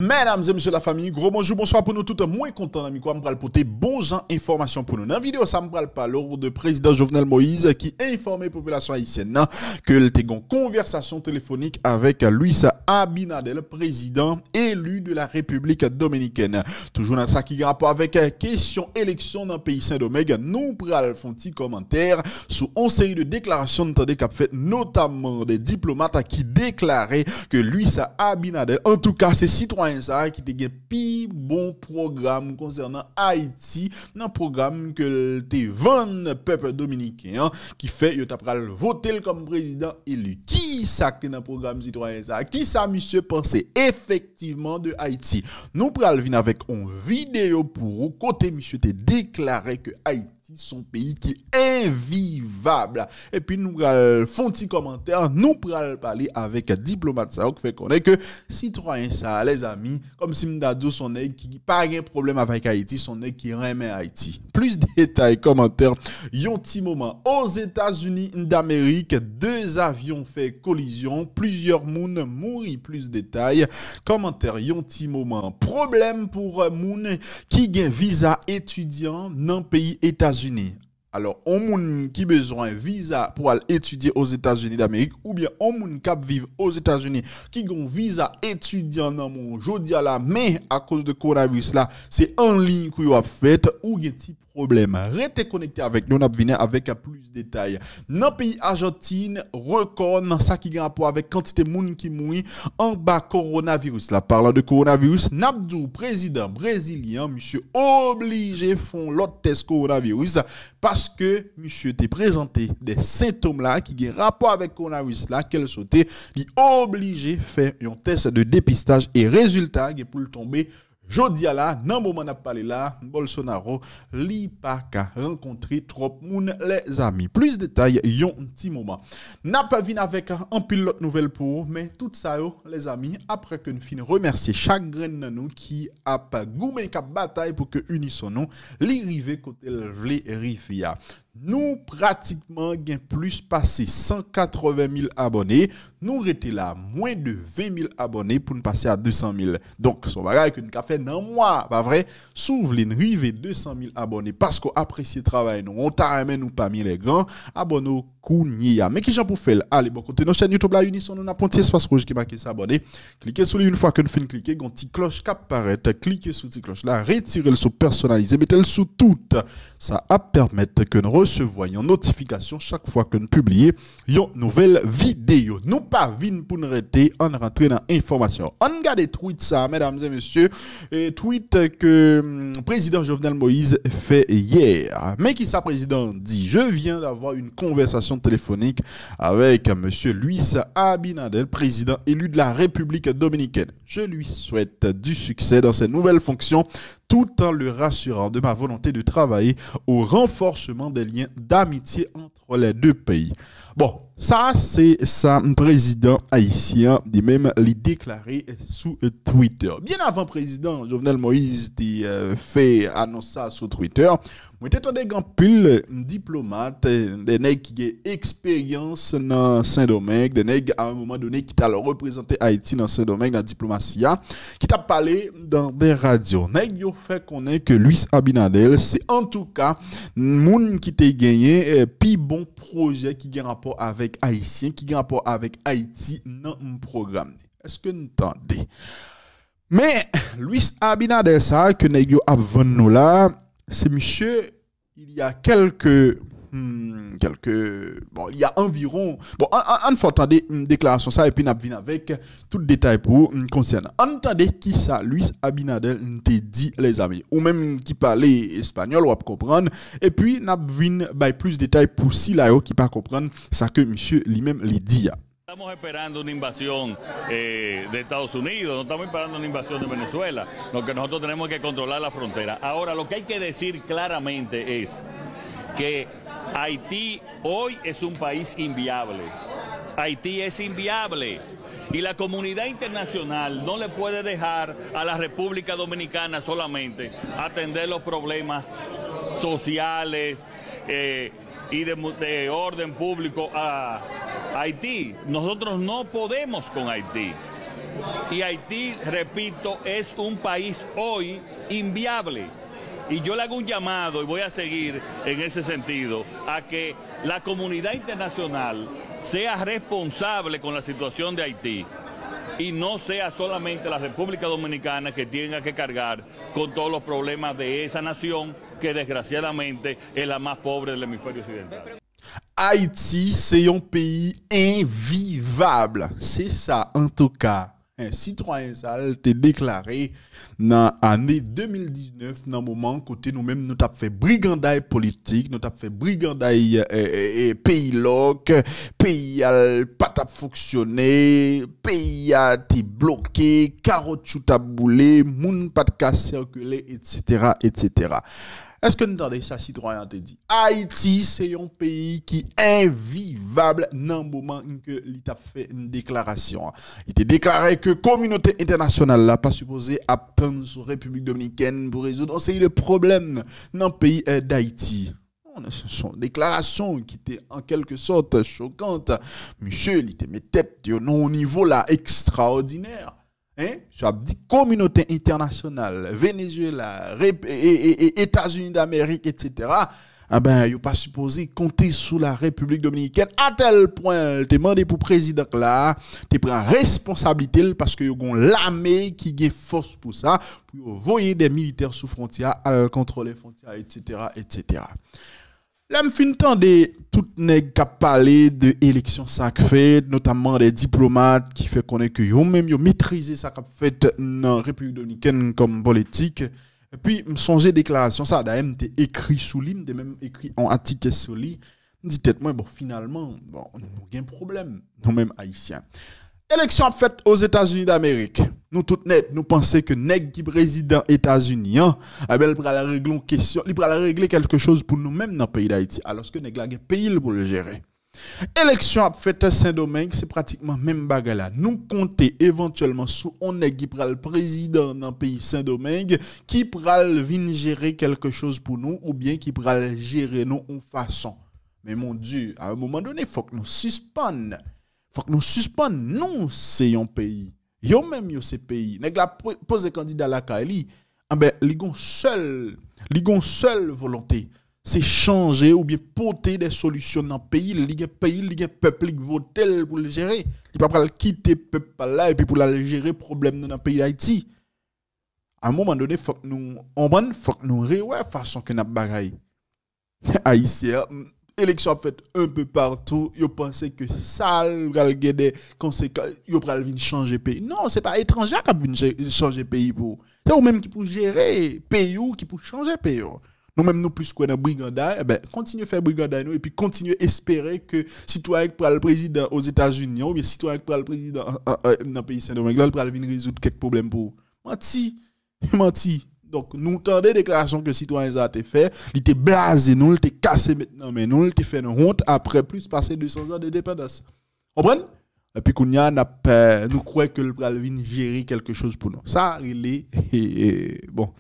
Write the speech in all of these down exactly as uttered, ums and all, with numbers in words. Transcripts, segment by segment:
Medam e mesye lafanmi, gwo bonjou, bonswa pou nou tout. Mwen kontan nan mikwo a, m pral pote bon jan enfòmasyon pou nou. Nan videyo sa, m pral pale w de prezidan Jovenel Moïse ki enfòme popilasyon ayisyèn nan ke l te gen yon konvèsasyon telefonik avèk Luis Abinader, prezidan eli de la Repiblik Dominikèn. Toujou nan sa ki gen rapò avèk kesyon eleksyon nan peyi Sendomeng, nou pral fè yon ti kòmantè sou yon seri de deklarasyon n tande k ap fèt, notamman de diplomat ki deklare ke Luis Abinader, antouka se sitwayen sa a ki te gen pi bon pwogram konsènan Ayiti nan pwogram ke l te vann pèp dominiken an, ki fè yo ta pral vote l kòm prezidan eli. Kisa k te nan pwogram sitwayen sa a? Kisa misye panse efektivman de Ayiti? Nou pral vin avèk yon videyo pou ou kote misye te deklare ke Ayiti se yon peyi ki envivab. Epi nou pral fè yon ti kòmantè, nou pral pale avèk diplomat sa yo ki fè konnen ke sitwayen sa a, lèzami, kòmsi m ta di w, se yon nèg ki pa gen pwoblèm avèk Ayiti, se yon nèg ki renmen Ayiti. Plis detay, kòmantè, yon ti moman. Ozetazini Damerik, de avyon fè kolizyon, plizyè moun mouri. Plis detay, kòmantè, yon ti moman. Pwoblèm pou moun ki gen viza etidyan nan peyi Etazini. Alò, yon moun ki bezwen viza pou al etidye Ozetazini Damerik, oubyen yon moun k ap viv Ozetazini ki gen yon viza etidyan nan men w jodi a la, men akoz de kowonaviris la, se an liy kou yo ap fèt, ou gen ti pwoblèm. Rete konekte avèk nou, n ap vini avèk plis detay. Nan peyi Ajantin, rekò nan sa ki gen rapò avèk kantite moun ki mouri anba kowonaviris la. Palan de kowonaviris, n ap di w prezidan brezilyen an, misye oblije fè yon lòt tès kowonaviris paske misye te prezante de sentòm la ki gen rapò avèk kowonaviris la, kè l sote, li oblije fè yon tès de depistaj e rezilta gen pou l tonbe jodi a la, nan moman n ap pale la, Bolsonaro, li pa ka rankontre twòp moun, lèzami. Plis detay, yon ti moman. N ap vin avèk anpil lòt nouvèl pou ou, men tout sa yo, lèzami, apre ke n fin remèsye chak grenn nan nou ki ap goumen, k ap batay pou ke inison nou, li rive kote l vle rive a. Nou pratikman gen plis pase san katreven mil abòne. Nou rete la, mwen de ven mil abòne pou n pase a de san mil. Donk, se yon bagay ke n ka fè nan mwa, pa vre? Si w vle n rive de san mil abòne, paske w apresye travay nou, w ta renmen nou pami lè gran, abòne w kounye a. Men kijan pou fè l? Ale bò kote nou, chèn YouTube la, inison nou, n ap pran ti espas wouj ki make s'abonner. Klike sou li, yon fwa ke n fin klike, gen yon ti klòch k ap parèt. Klike sou ti klòch la, retire l sou pèsonalize, mete l sou tout. Sa ap pèmèt ke n resevwa yon notifikasyon chak fwa ke n pibliye yon nouvèl videyo. Nou pa vin pou n rete, ann rantre nan enfòmasyon. Ann gade tweet sa, medam e mesye, e tweet ke, mm, prezidan Jovenel Moïse fè yè. Men kisa prezidan an di? Je viens d'avoir une conversation téléphonique avec monsieur Luis Abinader, président élu de la République dominicaine. Je lui souhaite du succès dans ses nouvelles fonctions, tout en le rassurant de ma volonté de travailler au renforcement des liens d'amitié entre les deux pays. Bon, sa se sa prezidan ayisyen an, li menm, li deklare sou Twitter. Byen avan prezidan Jovenel Moïse te, euh, fè anons sa sou Twitter, mwen te tande gen anpil diplomat, de nèg ki gen eksperyans nan Sendomeng, de nèg a yon moman done ki t al reprezante Ayiti nan Sendomeng nan diplomasi a, ki t ap pale dans des radios. Nèg yo fè konnen ke Luis Abinader se antouka moun ki te genyen, eh, pi bon pwojè ki gen rapò avèk Ayisyen, ki gen rapò avèk Ayiti nan pwogram li. Èske n tande? Men, Luis Abinader sa a ke nèg yo ap vann nou la, se misye, il y a quelques, hmm, quelques, bon, il y a environ, bon, ann, ann, ann fè w tande, hmm, deklarasyon sa, epi n ap vin avèk tout detay pou ou, hmm, konsènan. Ann tande kisa Luis Abinader, hmm, te di, lèzami. Ou menm ki pale espanyòl, w ap konprann. Epi, n ap vin bay plis detay pou sila yo ki pa konprann sa ke misye li menm li di a. Estamos esperando una invasión, eh, de Estados Unidos, no estamos esperando una invasión de Venezuela. Lo que nosotros tenemos que controlar la frontera. Ahora, lo que hay que decir claramente es que Haití hoy es un país inviable. Haití es inviable. Y la comunidad internacional no le puede dejar a la República Dominicana solamente atender los problemas sociales, eh, y de, de orden público a Haití. Nosotros no podemos con Haití. Y Haití, repito, es un país hoy inviable. Y yo le hago un llamado, y voy a seguir en ese sentido, a que la comunidad internacional sea responsable con la situación de Haití y no sea solamente la República Dominicana que tenga que cargar con todos los problemas de esa nación que desgraciadamente es la más pobre del hemisferio occidental. Ayiti se yon peyi envivab. Se sa, antouka, sitwayen sa a te deklare nan ane de mil diznèf, nan moman kote nou menm nou t ap fè briganday politik, nou t ap fè briganday peyi lòk, peyi a pa t ap fonksyone, peyi a te bloke, kawotchou t ap boule, moun pa t ka sikile, etsetera, etsetera. Èske n tande sa sitwayen an te di? Ayiti se yon peyi ki envivab nan moman ke li t ap fè deklarasyon an. Li te deklare ke kominote entènasyonal la pa sipoze ap tann sou Repiblik Dominikèn pou rezoud yon seri de pwoblèm nan peyi Dayiti. Se yon deklarasyon ki te an kèlke sòt chokan. Misye, li te met tèt yo nan yon nivo la ekstraòdinè. Hein? Sa ap di kominote entènasyonal, Venezuela, Etazini Damerik, etsetera. Enben, yo pa sipoze konte sou la Repiblik Dominikèn, atèl pwen l te mande pou prezidan la te pran responsablite l paske yo gen yon lame ki gen fòs pou sa, pou yo voye de militè sou fwontyè a, al kontwole fwontyè a, etsetera, etsetera. Lè m fin tande tout nèg k ap pale de eleksyon sa k fèt, notamman de diplomat ki fè konnen ke yo menm yo metrize sa k ap fèt nan Repiblik Dominikèn kòm politik. Epi m sonje deklarasyon sa, dayè m te ekri sou li, m te menm ekri yon atik sou li. M di tèt mwen, bon, finalman, bon, nou gen pwoblèm, nou menm Ayisyen. Eleksyon ap fèt Ozetazini Damerik. Nou tout nèt, nou panse ke nèg ki prezidan Etazini an, enben, li pral regle yon kesyon, li pral regle kèlke choz pou nou menm nan peyi Dayiti, alòske nèg la gen peyi l pou l jere. Eleksyon ap fèt Sendomeng, se pratikman menm bagay la. Nou konte evantyèlman sou yon nèg ki pral prezidan nan peyi Sendomeng, ki pral vin jere kèlke choz pou nou, oubyen ki pral jere nou yon fason. Men mon Dye, a yon moman done, fòk nou sispann. Fòk nou sispann. Nou se yon peyi. Yo menm yo se peyi. Nèg la poze kandida lakay li. Enben, li gon sèl, li gon sèl volonte. Se chanje oubyen pote de solisyon nan peyi l. Li gen peyi l, li gen pèp li k vote l pou l jere. Li pa pral kite pèp pa l la epi pou l al jere pwoblèm nou nan peyi Dayiti. A yon moman done, fòk nou, konprann, fòk nou rewè fason ke n ap bagay. Ayisyen, eleksyon ap fèt un peu partout, yo panse ke sa l pral gen de konsekans, yo pral vin chanje peyi. Non, se pa etranje a k ap vin chanje peyi pou ou. Se ou menm ki pou jere peyi w, ki pou chanje peyi w. Nou menm nou plis kwè nan briganday, enben, kontinye fè briganday nou epi kontinye espere ke sitwayen k pral prezidan Ozetazini an oubyen sitwayen k pral prezidan nan peyi Sendomeng la, l pral vin rezoud kèk pwoblèm pou ou. Manti! Manti. Donk, nou tande deklarasyon ke sitwayen sa a te fè, li te blaze nou, li te kase met nan men nou, li te fè nou wont apre plis pase de san zan de endepandans. Konprann? Epi kounye a, n ap, nou kwè ke l pral vin jere kèlke choz pou nou. Sa rele, bon,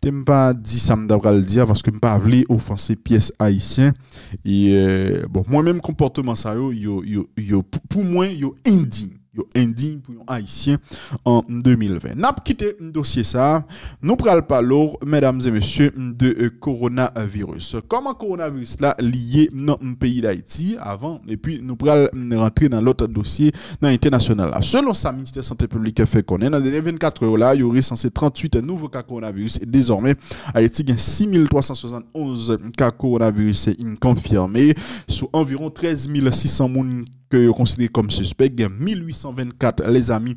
te m pa di sa m ta pral di a, paske m pa vle ofanse pyès Ayisyen. E, bon, mwen menm, konpòtman sa yo, yo, yo, yo, pou mwen, yo endiy. Yo endiy pou yon Ayisyen an de mil ven. N ap kite dosye sa a. Nou pral pale w, medam e mesye, de kowonaviris. Kòman kowonaviris la li ye nan peyi Dayiti avan, epi nou pral rantre nan lòt dosye nan entènasyonal la. Selon sa Ministè Sante Piblik fè konnen, nan dènye vennkat è yo la, yo resanse tranntuit nouvo ka kowonaviris. E dezòmè, Ayiti gen sis mil twa san swasannonz ka kowonaviris konfime sou anviwon trèz mil sis san moun ke yo konsidere kòm sispèk, gen mil uit san vennkat lezami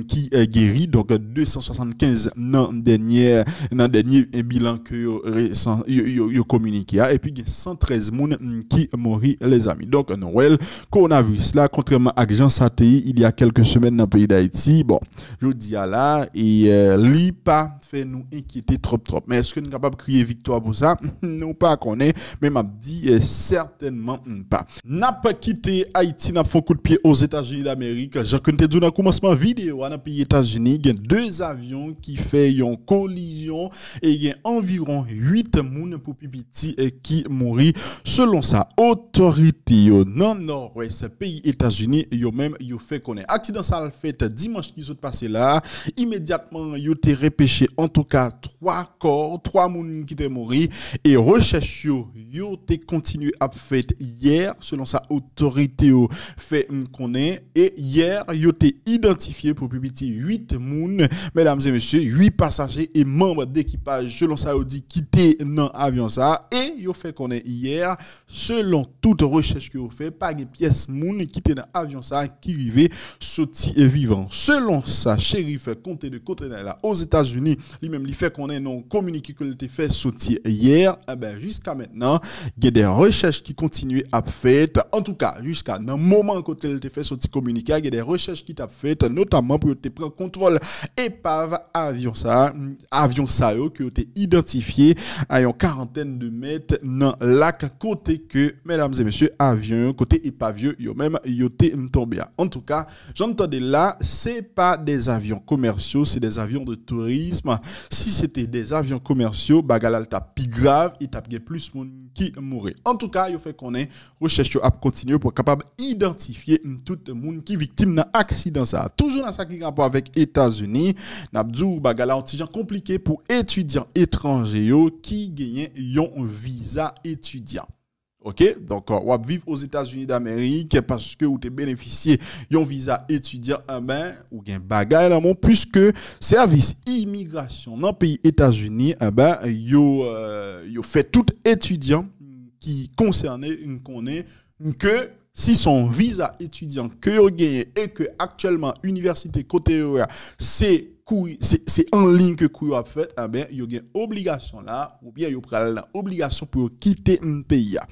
ki geri, donk de san swasannkenz nan dènye, nan dènye bilan ke yo, yo, yo kominike a, epi gen san trèz moun ki mouri lezami. Donk, nou wè l, kowonaviris la, kontrèman ak jan sa te ye il y a quelques semaines nan peyi Dayiti, bon, jodi a la, e li pa fè nou enkyete twòp twòp. Men èske n kapab kriye viktwa pou sa? Nou pa konnen, men m ap di sètènman pa. N ap kite Ayiti. N ap fè yon kout pye Ozetazini Damerik. Jan ke n te di w nan kòmansman videyo a, nan peyi Etazini, gen de avyon ki fè yon kolizyon e gen anviwon uit moun pou pi piti, eh, ki mouri, selon sa otorite yo nan nòdwès peyi Etazini yo menm yo fè konnen. Aksidan sa a fèt dimanch ki sot pase la. Imedyatman, yo te repeche, antouka, twa kò, twa moun ki te mouri, e rechèch yo, yo te kontinye ap fèt yè, selon sa otorite yo fè n konnen. E yè, yo te idantifye pou pi piti uit moun, medam e mesye, uit pasaje e manm dekipaj, selon sa yo di, ki te nan avyon sa a. E yo fè konnen yè, selon tout rechèch ke yo fè, pa gen pyès moun ki te nan avyon sa a ki rive soti vivan. Selon sa cherif konte de Kontinèl la Ozetazini, li menm, li fè konnen nan yon kominike ke l te fè soti yè, enben, jiska mentnan, gen de rechèch ki kontinye ap fèt. Antouka, jiska nan moman kote l te fè soti kominike a, gen de rechèch ki t ap fèt, notamman pou yo te pran kontwòl epav avyon sa a, avyon sa yo ke yo te idantifye a yon karantèn de mèt nan lak kote ke, medam e mesye, avyon yo, kote epav yo, yo menm, yo te tonbe a. Antouka, jan n tande l la, se pa de avyon komèsyo, se de avyon de tourism. Si se te de avyon komèsyo, bagay la l t ap pi grav, e t ap gen plis moun ki mouri. Antouka, yo fè konnen rechèch yo ap kontinye pou kapab idantifye tout moun ki viktim nan aksidan sa a. Toujou nan sa ki gen rapò avèk Etazini, n ap di w bagay la yon ti jan konplike pou etidyan etranje yo ki genyen yon viza etidyan. Oke, donk, w ap viv Ozetazini Damerik paske ou te benefisye yon viza etidyan, enben, ou gen bagay nan men w, puiske sèvis imigrasyon nan peyi Etazini, enben, yo, euh, yo fè tout etidyan ki konsène konnen ke si se yon viza etidyan ke yo genyen e ke aktyèlman inivèsite kote yo ye a, se kou, se, se an liy ke kou yo ap fèt, enben, yo gen obligasyon la, oubyen yo pral nan obligasyon pou yo kite, mm, peyi a.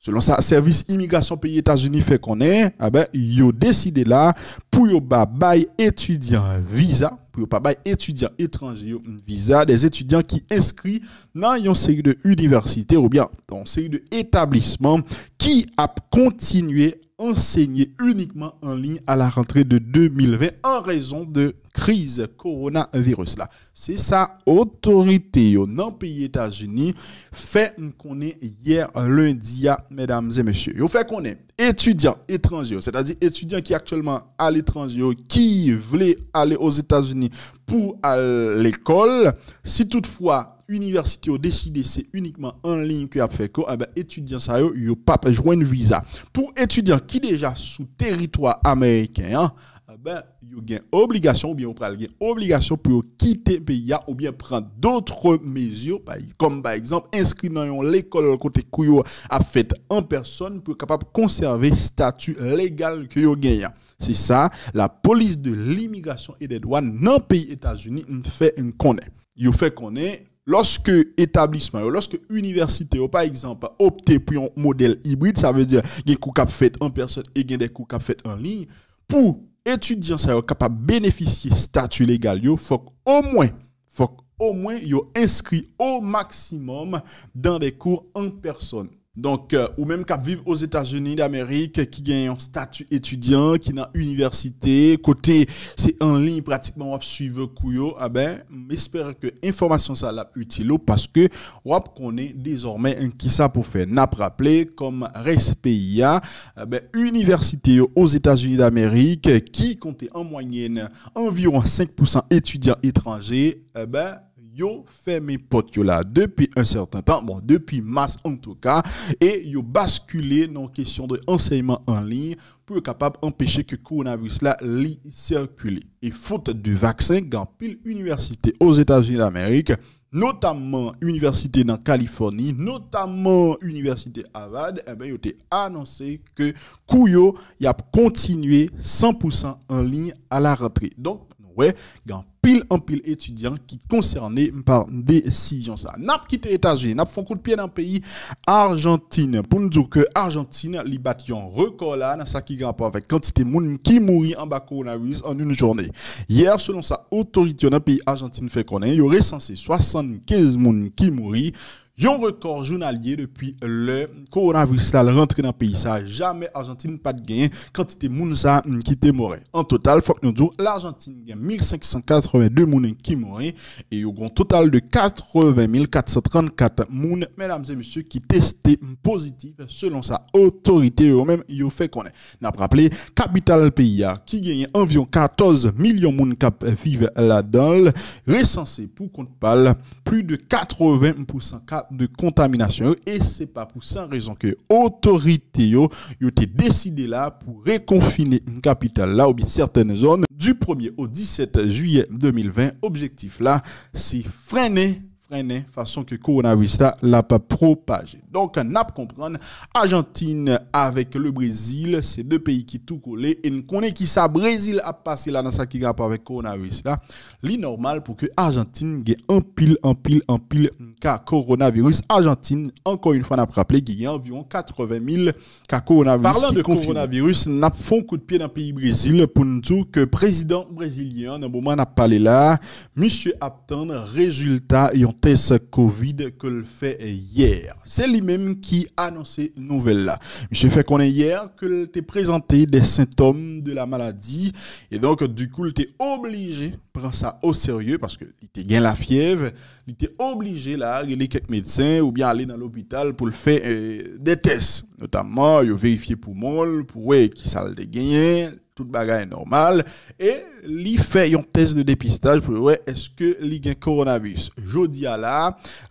Selon sa sèvis imigrasyon peyi Etazini fè konnen, enben, yo deside la pou yo pa bay etidyan viza, pou yo pa bay etidyan etranje yo viza, de etidyan ki enskri nan yon seri de inivèsite oubyen yon seri de etablisman ki ap kontinye ansenye inikman an liy a la rantre de de mil ven an rezon de kriz kowonaviris la. Se sa otorite yo nan peyi Etazini fè n konnen yè lendi a, medam e mesye. Yo fè konnen etidyan etranje yo, sètadi etidyan ki aktyèlman aletranje yo, ki vle ale Ozetazini pou al lekòl, si toutfwa inivèsite yo deside se inikman an liy ke y ap fè kou, enben, etidyan sa yo, yo p ap jwenn viza. Pou etidyan ki deja sou teritwa ameriken an, enben, yo gen obligasyon oubyen yo pral gen obligasyon pou yo kite peyi a oubyen pran dòt mezi, pa, kòm pa egzanp, enskri nan yon lekòl kote kou yo ap fèt an pèsòn pou yo kapab konsève estati legal ke yo genyen. Se sa, lapolis de limigrasyon e de dwàn nan peyi Etazini fè n konnen. Yo fè konnen, lòske etablisman yo, lòske inivèsite yo, pa egzanp, opte pou yon modèl ibrid, sa vle di gen kou k ap fèt an pèsòn e gen de kou k ap fèt an liy, pou etidyan sa yo kapab benefisye estati legal yo, fòk omwen, fòk omwen yo enskri o maksimòm dan de kou an pèsòn. Donk, euh, ou menm k ap viv Ozetazini Damerik, ki gen yon estati etidyan, ki nan inivèsite, kote se an liy pratikman w ap swiv kou yo, enben, m espere ke enfòmasyon sa a l ap itil ou, paske w ap konnen dezòmè kisa pou fè. N ap raple, kòm rès peyi a, enben, inivèsite yo Ozetazini Damerik, ki konte an mwayèn anviwon senk pousan etidyan etranje, enben, yo fèmen pòt yo la depi yon sèten tan, bon, depi mas antouka, e yo baskile nan kesyon de ansèyman an liy pou yo kapab anpeche ke kowonaviris la li sikile. E fout de vaksen, gen anpil inivèsite Ozetazini Damerik, notamman inivèsite nan Kalifòni, notamman inivèsite Harvard, enben, yo te anonse ke kou yo, y ap kontinye san pousan an liy a la rantre. Donk, nou wè, gen anpil, anpil etidyan ki konsène pa desizyon sa. N ap kite Etazini, n ap fè yon kout pye nan peyi Ajantin pou n di w ke Ajantin, li bat yon rekò la nan sa ki gen rapò avèk kantite moun ki mouri anba kowonaviris an yon jounen. Yè, selon sa otorite yo nan peyi Ajantin fè konnen, yo resanse swasannkenz moun ki mouri, Yon rekò jounalye depi lè kowonaviris la rantre nan peyi sa. Jamè Ajantin pa t genyen kantite moun sa ki te mò. An total, fòk nou di w, Lajantin gen mil senk san katreven de moun ki mò e yo gen yon total de katreven mil kat san trannkat moun, medam e mesye, ki teste pozitif, selon sa otorite yo menm yo fè konnen. N ap raple, kapital peyi a, ki genyen anviwon katòz milyon moun k ap viv ladan l, resanse pou kont pa l plis de katreven pousan ka de kontaminasyon yo, e se pa pou san rezon ke otorite yo, yo te deside la pou rekonfine kapital la oubyen sètèn zòn du premye au disèt juillet de mil ven. Objektif la, se frennen, frennen fason ke kowonaviris la, l ap pwopaje. Donk, n ap konprann Ajantin avèk le Brezil, se de peyi ki tou kole, e n konnen ki sa Brezil ap pase la nan sa ki rapò avèk kowonaviris la. Li nòmal pou ke Ajantin gen anpil, anpil, anpil ka kowonaviris. Ajantin, ankò yon fwa, n ap raple, ki gen anviwon katreven mil ka kowonaviris. Palan de kowonaviris, n ap fè yon kout pye nan peyi Brezil pou n di w ke prezidan brezilyen an, nan moman n ap pale la, misye ap tann rezilta yon tès kovid ke l fè yè. Se li menm ki anonse nouvèl la. Misye fè konnen yè ke l te prezante de sentòm de la maladi, e donk, dikou, l te oblije pran sa o serye, paske li te gen lafyèv, li te oblije la rele kèk medsen oubyen ale nan lopital pou l fè, eh, de tès. Notamman, yo verifye poumon l pou wè ki sa l te genyen, tout bagay nòmal, e li fè yon tès de depistaj pou wè èske li gen kowonaviris. Jodi a la,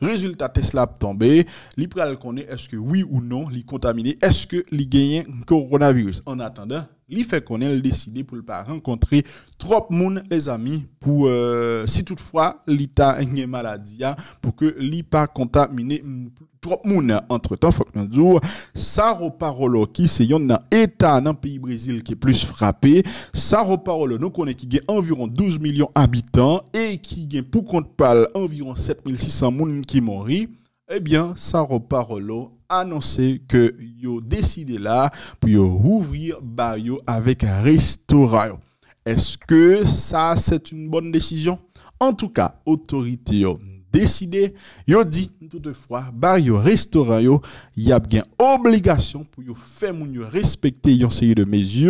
rezilta tès la ap tonbe, li pral konnen èske wi ou non li kontamine, èske li genyen kowonaviris. An atandan, li fè konnen l deside pou l pa rankontre twòp moun, lezanmi, pou, eh, si toutfwa li ta gen maladi a, pou ke li pa kontamine twòp moun. Antretan, fòk nou di w, Sao Paulo, ki se yonn nan eta nan peyi Brezil ki plis frape. Sao Paulo, nou konnen ki gen anviwon douz milyon abitan e ki gen pou kont pa l anviwon sèt mil sis san moun ki mouri. Ebyen, Sao Paulo anonse ke yo deside la pou yo wouvri ba yo avèk restoran yo. Èske sa, c'est une bonne décision? Antouka, otorite yo deside, yo di, toutefwa, ba yo restoran yo, y ap gen obligasyon pou yo fè moun yo respekte yon seri de mezi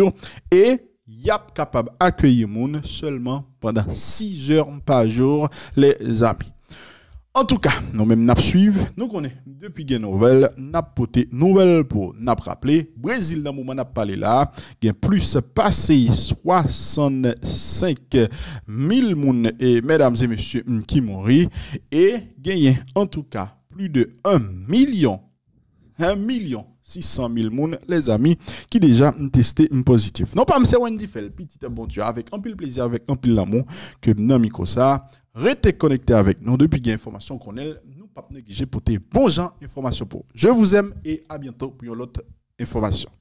e y ap kapab akeyi moun sèlman pandan sis è pa jou, lezanmi. Antouka, nou menm n ap swiv, nou konnen depi gen nouvèl, n ap pote nouvèl pou w. N ap raple, Brezil nan moman n ap pale la, gen plis pase swasannsenk mil moun, e medam e mesye, m, ki mouri, e genyen antouka plis de yon milyon, yon milyon sis san mil moun, lezanmi, ki deja teste pozitif. Non pa m se Wendy Fèl, pitit Bondye, avèk anpil plezi, avèk anpil lanmou, ke m nan mikwo sa. Rete konekte avèk nou, depi gen enfòmasyon konnen l, nou p ap neglije pote bon jan enfòmasyon pou ou. Je vous aime et à bientôt pou yon lòt enfòmasyon.